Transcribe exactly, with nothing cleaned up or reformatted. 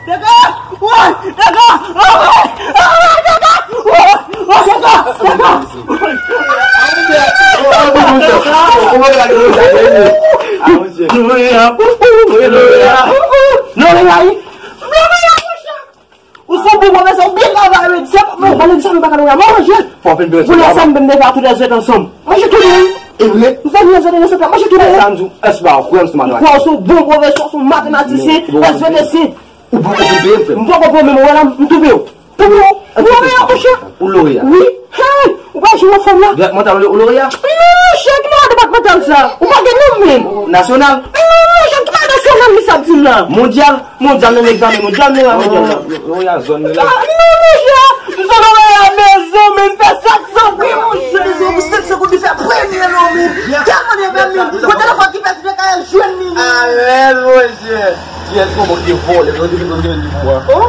Dega! Woy! Dega! Woy! Dega! Woy! Woy, Dega! Dega! Loreya! Loreya! Loreya! Loreya! Ou se yon bon pwofesè, ou byen travay, wi. Se pa, bon, bon, sa nou pa ka Loreya. Manje! Fò w vin byen. Pou lè sa, m te fè tout lè zèt ansanm. Manje tou, wi. E vre? M fè lè zèt ansanm, manje tou, wi. Sa m di w, èske w pa kwè m sou matematik? Ou kwè w se yon bon pwofesè, se yon matematisyen, S V T C. Ou bon, ou vin peye m, frè m. M poko peye, men mwen la, m tou peye w. Poko, ou Loreya, monchè. Ou Loreya. Wi. Hey, ou pa jwe nan fòm la. Depatmantal, ou Loreya. Non, monchè, ki malad depatmantal sa? Ou pa gen non menm. Nasyonal. Non, monchè, ki malad nasyonal li sa ap di m la? Mondyal, mondyal nan egzamen, mondyal nan egzamen. Loreya zòn li la. Ah, non, monchè, m sot Loreya, mezanmi, m fè sèt san wi, monchè. Mezanmi, sèt san goud, li fè premye non, men. Tèlman li fè, men. Kote lòt ki pèdi de kay jwenn li, men. Alèz, monchè. Kiyès, kòman ki vòlè? Mwen te vin jwenn li pou a. Oh?